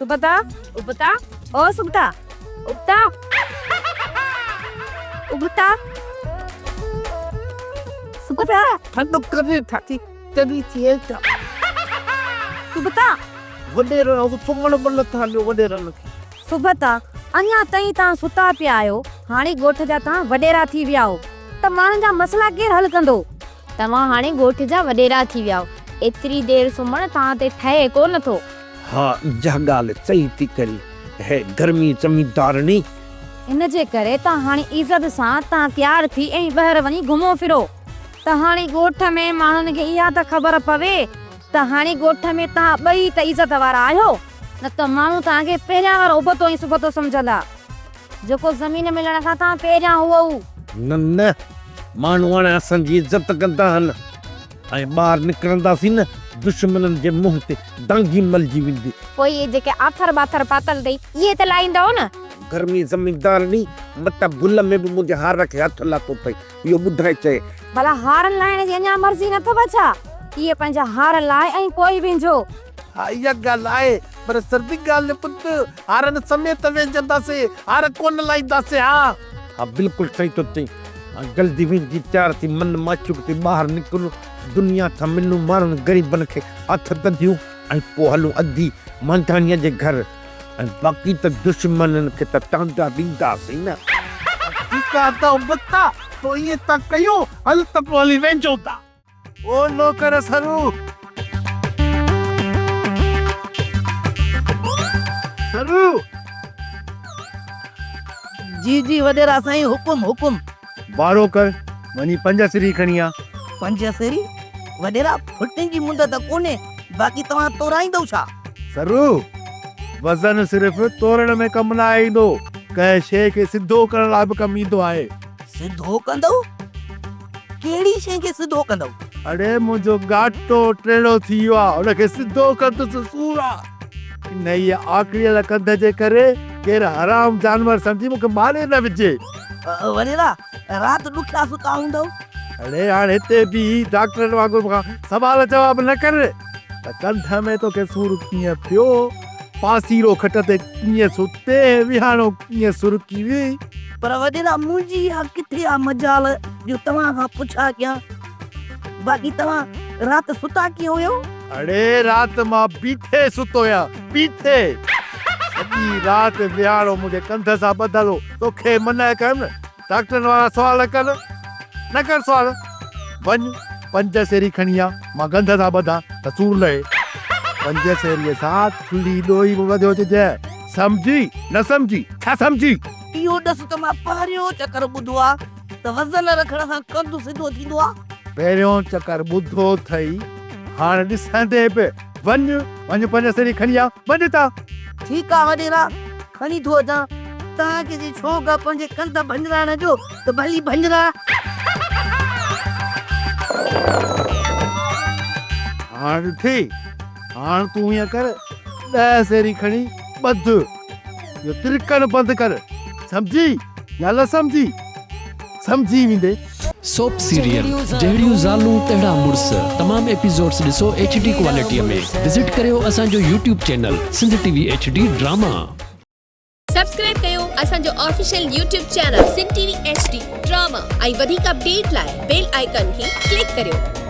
سبتا، ابتا، او سبتا، ابتا، ابتا، سبتا. ٿڌ ڪري ٿاتي تڏي ٿئي ٿا. سبتا. وڏيرن هو سمهڻ به نٿا ڏيو وڏيرن کي. سبتا، اڃا تائين توهان ستا پيا آهيو، هاڻي ڳوٺ جا توهان وڏيرا ٿي ويا آهو ته ماڻهن جا مسئلا ڪير حل ڪندو؟ توهان هاڻي ڳوٺ جا وڏيرا ٿي ويا آهيو، ايتري دير سمهڻ توهان تي ٺهي ڪو نه ٿو. ها اها ڳالهه صحيح ٿي ڪرين، هي گرمي زميندارڻي. ان جي ڪري توهان هاڻي عزت سان توهان تيار ٿي ۽ ٻهر وڃي گهمو ڦرو ته هاڻي ڳوٺ ۾ ماڻهن کي اها ته خبر پوي ته هاڻي ڳوٺ ۾ توهان ٻئي ته عزت وارا آهيو نه ته ماڻهو توهان کي پهريان وارو ابتو ۽ سبتو سمجهندا جيڪو زمين ملڻ کان توهان پهريان هئو. نه نه ماڻهو هاڻي اسان جي عزت ڪندا آهن ۽ ٻاهر نڪرنداسين نه دشمنن جي منهن تي دانگي ملجي ويندي. پوء اهي جيڪي آٿر ٻاٿر پاتل اٿئي اهي ته لاهيندؤ نه. گرمي زميندارڻي متان ڀل ۾ به منهنجي هار کي هٿ لاتو اٿئي اهو ٻڌائي چئي. ڀلا هارن لاهڻ جي اڃا مرضي نه اٿو ڇا؟ اهي پنهنجا هار لاهي ۽ پوء وينجهو. ها اها ڳالهه آهي پر سردي ڳالهه پٽ هارن سميت وينجهنداسين هار ڪونه لاهينداسين ها. ها بلڪل صحيح ٿو چئين. هاڻ جلدي وينجهي تيار ٿي من معشوق ٿي ٻاهر نڪرون دنيا سان ملون ماڻهن غريبن کي هٿ ته ڏيون ۽ پوء هلون اڌي مانڌاڻيء جي گهر ۽ باقي ته دشمنن کي ته ٽانڊا ڏينداسين نه. ٺيڪ آ ته ابتا پوء ائين ٿا ڪيون هل ته پوء هلي وينجهون ٿا. او نوڪر سرو! سرو! جي جي وڏيرا سائين حڪم حڪم. وارو ڪر، وڃي پنج سري کڻي آ. پنج سري؟ وڏيرا ڦٽين جي مند ته ڪونهي، باقي توهان تورائيندؤ ڇا؟ سرو! وزن صرف تورڻ ۾ ڪم ناهي ايندو، ڪنهن شيء کي سڌو ڪرڻ لاء به ڪم ايندو آهي. سڌو ڪندؤ؟ ڪهڙي شيء کي سڌو ڪندؤ؟ اڙي منهنجو ڳاٽو ٽيڙو ٿي ويو آ، ان کي سڌو ڪندس سورا. انهيء آڪڙيل ڪنڌ جي ڪري ڪير حرام جانور سمجهي مون کي ماري نه وجهي. وڏيرا، رات ڏکيا ستا هوندؤ؟ اڙي هاڻ هتي بيهي ڊاڪٽرن وانگر مون کان سوال جواب نه ڪر ته ڪنڌ ۾ توکي سور ڪيئن پيو، پاسيرو کٽ تي ڪيئن ستين، ويهاڻو ڪيئن سرڪي ويئي. پر وڏيرا منهنجي اها ڪٿي آ مجال جو توهان کان پڇا ڪيان. باقي توهان رات ستا ڪيئن هيو؟ اڙي رات مان بيٺي ستو هيان، بيٺي. سڄي رات ويهاڻو منهنجي ڪنڌ سان ٻڌل هو. توکي منع ڪيم نه ڊاڪٽرن وارا سوال ڪر. نه ڪر سوال. وڃ پنج سيري کڻي آ، مان ڳنڌ سان ٻڌان ته سور لهي. پنج سيريء سان ٿلهي ڏوئي به وڌيو چئجانء. سمجهي نه سمجهي؟ ڇا سمجهي؟ اهو ڏس ته مان پهريون چڪر ٻڌو آ ته وزن رکڻ سان ڪنڌ سڌو ٿيندو آ. پهريون چڪر ٻڌو اٿئي، هاڻ ڏسندين به. وڃ، وڃ پنج سيري کڻي آ، وڃ هتان. ٺيڪ آ وڏيرا، کڻي ٿو اچان. توهان کي جي شوق آ پنهنجي ڪنڌ ڀڃرائڻ جو ته ڀلي ڀڃراء. هاڻ ڏٺئي، هاڻ تون ائين ڪر، ڏهه سيري کڻي ٻڌ. اهو ترڪڻ بند ڪر. سمجهي يا نه سمجهي؟ سمجهي ويندين. سوپ سيريل جهڙيون زالون تهڙا مڙس تمام ايپيسوڊس ڏسو ايڇ ڊي ڪوالٽي ۾ وزٽ ڪريو اسان جو YouTube channel Sindh T V H D drama. Subscribe ڪيو اسان جو official YouTube channel Sindh T V H D drama ۽ وڌيڪ اپڊيٽ لاء بيل آئيڪان کي ڪلڪ ڪريو.